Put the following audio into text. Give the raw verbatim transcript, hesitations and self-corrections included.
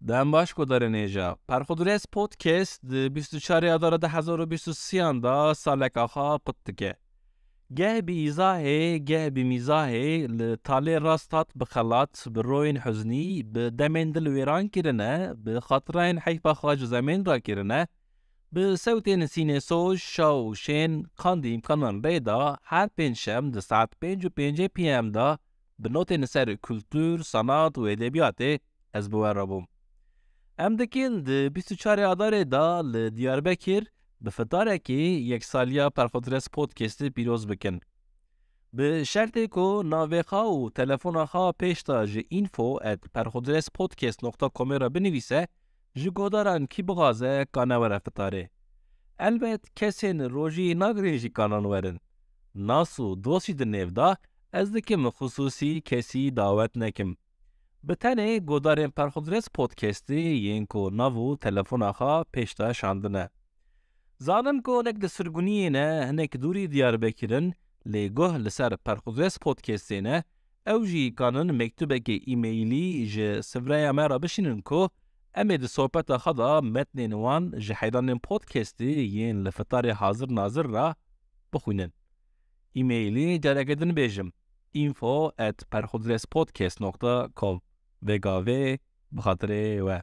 Dem baş guhdarên hêja. Perxudres Podcast di bîst û çarê Adara du hezar û bîst û sêyan de saleka xwe qut dike. Geh bi îzahê, geh bi mîzahê li talê rast hat bi xelat, bi royên huznî, bi demên dil wêran kirine, bi xatirayên heyfa xwe ji zemên re kirine, bi sewtên sînê soz, şa û şên, qandî îmkanan rê da, her pêncşem di saet pênc û pêncê P M de bi notên li ser kultur, sanat û edebiyatê ez bi we re bûm. Em dikin di bîst û çarê Adarê de li Diyarbekir bi fitarekê yeksaliya Perxudres Podcastê pîroz bikin. Bi şertê ku navê xwe û telefona xwe pêş de ji info at perxudrespodcast nokta comê re binivîse, ji guhdaran kî bixwaze kane were fitarê. Elbet kesên rojî nagirin jî kanan werin. Nas û dost jî di nêv de, ez dikim xisûsî kesî dawet nekim. Bi tenê guhdarên Perxudres Podcastê yên ku nav û telefona xwe pêş de şandine. Zanim ku hinek di sirguniyê ne, hinek dûrî Diyarbekir in, lê guh li ser Perxudres Podcastê ne, ew jî kanin mektubekê e-mailî ji sifreya me re bişînin ku em ê di sohbeta xwe de metnên wan ji heyranên podcastê yên li fitarê hazir nazir re bixwînin. E-mailî careke din bêjim, info at perxudrespodcast nokta com. Vê gavê bi xatirê we.